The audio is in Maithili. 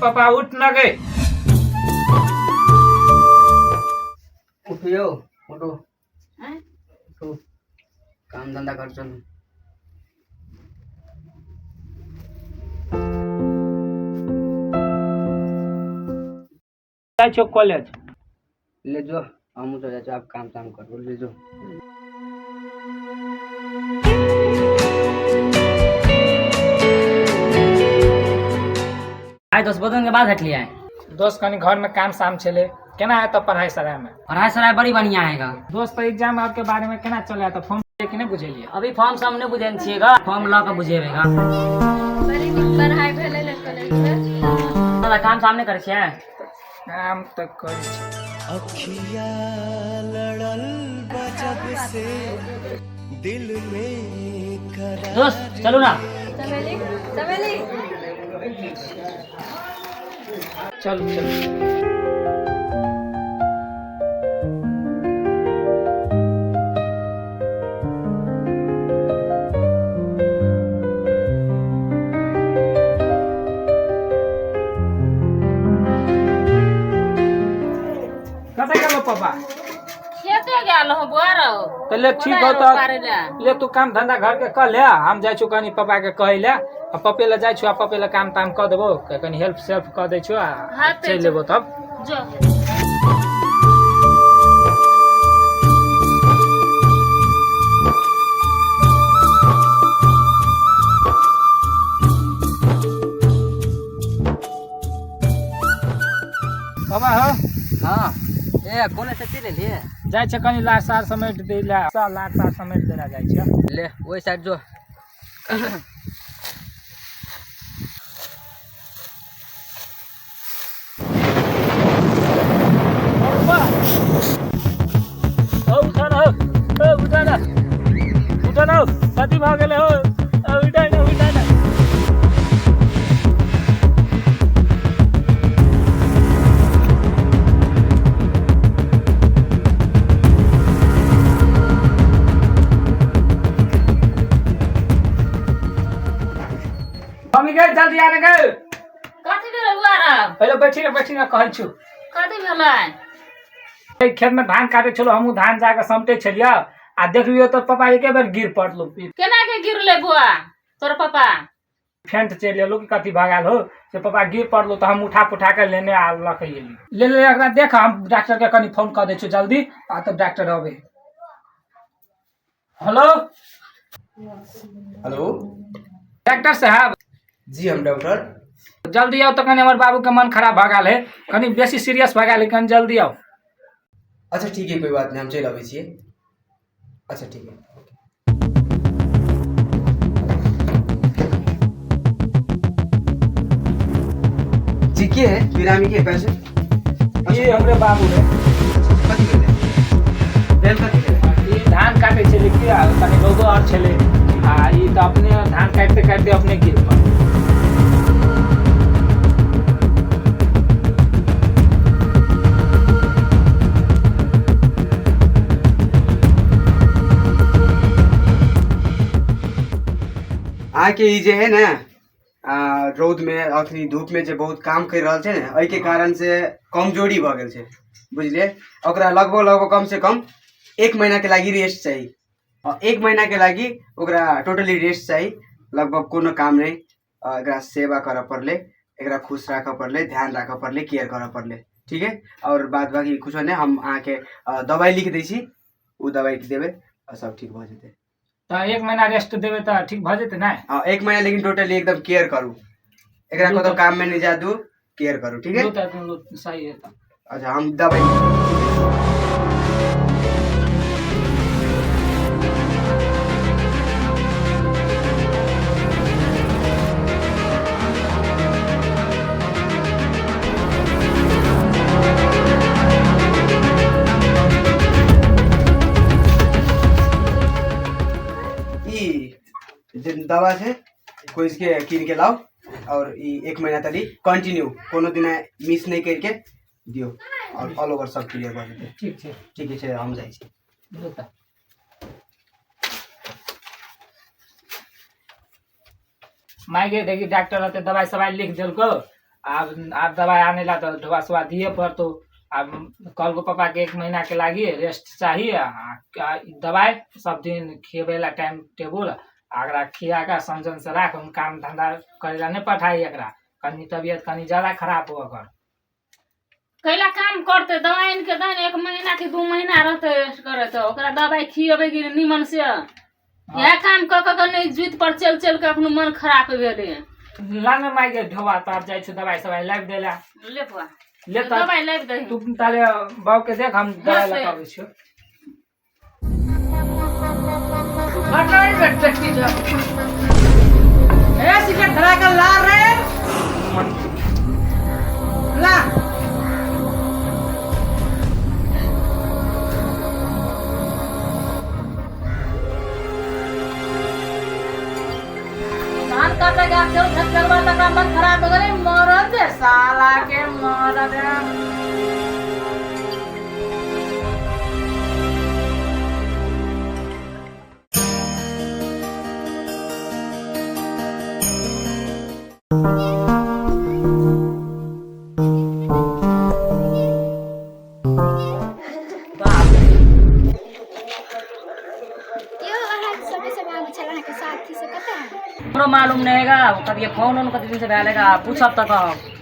पापा उठ न गए। उठियो, उठो उठो, काम धंधा कर चलू। जाइ छौ कॉलेज। ले जो, हमहूँ तो जाइ छियौ, आब काम ताम करबो, ले जो। आइ 10 दिन के बाद हटलियै। दोस्त कनी घर में काम साम छले, केना आयत पढ़ाई सराय में? पढ़ाई सराय बड़ी बढ़िया हैगा। दोस्त एग्जाम आर के बारे में केना चले त फॉर्म के नहि बुझेलियै? अभी फॉर्म सब नहि बुझेने छियै गा, फॉर्म लऽ के बुझेबै गा। बड़ी नीक पढ़ाई भेलै ने कॉलेज में। दादा काम साम नहि करै छियै? काम तऽ करै छी। अखिया लड़ल बजब से दिल में करार। दोस्त चलू ना। चमेली चमेली चलू चलू। कतऽ गेलो पापा? खेते गेल हो बुआ रहो। तऽ ले ठीक हो तऽ ले तू काम धंधा घर के कऽ ले, हम जाइ छु कनी पापा के कहै ले, आ पप्पे ले जाइ छु, आ पप्पे ले काम ताम कऽ देबो, कनी हेल्प सेल्प कऽ दै छु आ हाँ, तऽ चलि लेबो तब। जो। बाबा हो। हाँ ए कोने से चलि एलियै? जाइ छै कनी लाश सार समेट दै ले, लाश सार समेट दै ले जाइ छै। ले ओहि साइड जो। हौ उठा न हौ, हौ उठा न, उठा न हौ, कथी भऽ गेलै हौ? हौ, उठा न, उठा न। मम्मी गे जल्दी आ रे गे। कथी भेलै बुआ रौ? पहिले बैठी ने, बैठी ने, कहै छु। कथी भेलै? एहि खेत में धान काटे छलो, हमहूँ धान जाके समटे छलियै आ देखलियो तऽ पापा एके बेर गिर पड़लो। केना के गिरले बुआ तोर पापा? फेंट चलि एलो कि कथी भऽ गेल हो से पापा गिर पड़लो, तऽ हम उठा पुठा के लेने आ लऽ के एली। ले ले एकरा देख, हम डॉक्टर के कनी फोन कऽ दै छियौ जल्दी, आ तब डॉक्टर अबै। हेलो। हेलो डॉक्टर साहब। जी हम डॉक्टर। जल्दी आउ तऽ कनी हमर बाबू के मन खराब भऽ गेल है, कनी बेसी सीरियस भऽ गेल है, कनी जल्दी आउ। अच्छा ठीक है, कोई बात नहीं, हम चलि अबै छियै। अच्छा ठीक है। जी के है बिरामी के पैसे? ई हमरे बाबू है। कथी भेलै? भेल कथी भेलै? ई धान काटे छलै कि आ कनी रौदो आर छलै, आ ई तऽ अपने धान काटिते काटिते अपने गिर पड़ल। अहाँके ई जे है ने रौद में अखनी धूप में जे बहुत काम कर रहल छै ने, एहिके कारण से कमजोरी भऽ गेल छै, बुझलियै? ओकरा लगभग लगभग कम से कम 1 महीना के लागि रेस्ट चाही, आ 1 महीना के लागि ओकरा टोटली रेस्ट चाही, लगभग कोनो काम नहीं। एकरा सेवा करऽ पड़लै, एकरा खुश राखऽ पड़लै, ध्यान राखऽ पड़लै, केयर करऽ पड़लै, ठीक है? और बाद बाकी कुछो नहीं, हम अहाँके दवाइ लिख दै छी, ओ दवाइ देबै आ सब ठीक भऽ जेतै। तऽ 1 महीना रेस्ट देबै तऽ ठीक भऽ जेतै ने? हाँ, 1 महीना, लेकिन टोटली एकदम केयर करू, एकरा कतौ काम में नहीं जा दू, केयर करू, ठीक है? दू तऽ दुनू सही है तऽ। अच्छा हम दवाइ ई जे दवा छै खोज के कीन के लाओ, और ई 1 महीना तक कंटिन्यू कोनो दिन मिस नहीं करके दियो, और ऑल ओवर सब क्लियर भऽ जेतै। ठीक छै। ठीक छै, हम जाइ छी। माय गे देखी डॉक्टर रहते दवाई सवाई लिख देलको, आब आब दवाइ आने ला तऽ ढोआ सोआ दिए पड़तौ। आब कहलको पापा के 1 महीना के लागी रेस्ट चाहिए, आ दवाइ सब दिन खिएबै ला टाइम टेबुल, आ एकरा खिया के समझन से राख, हम काम धंधा करे ला नहीं पठाई एकरा, कनी तबियत कनी ज्यादा खराब हो ओकर। कैला काम करते दवाइ आनि के दहन 1 महीना के 2 महीना रहते रेस्ट करे तऽ ओकरा दवाइ खिएबै कि निमन से। इएह काम कऽ कऽ के नहि जुति पर चलि चलि के अपनो मन खराब भेलै। ला ने माय के ढोआ तर जाइ छै दवाइ सवाइ लाबि दै ला। ले बुआ ले तऽ दवाइ लाबि दही। तू ताले बाबू के देख, हम दवाइ लऽ कऽ अबै छियौ। धरा के ला रे ला। धान काटे के आब चलबा तक मन खराब हो गेलै, मरद दे साला के मरद। यो अहाँके समय समय आबै छल अहाँके साथी से कतऽ है? हमरो मालूम नहीं हैगा, कभी फोन उन कति दिन से भए लेगा, पूछब तऽ कहब।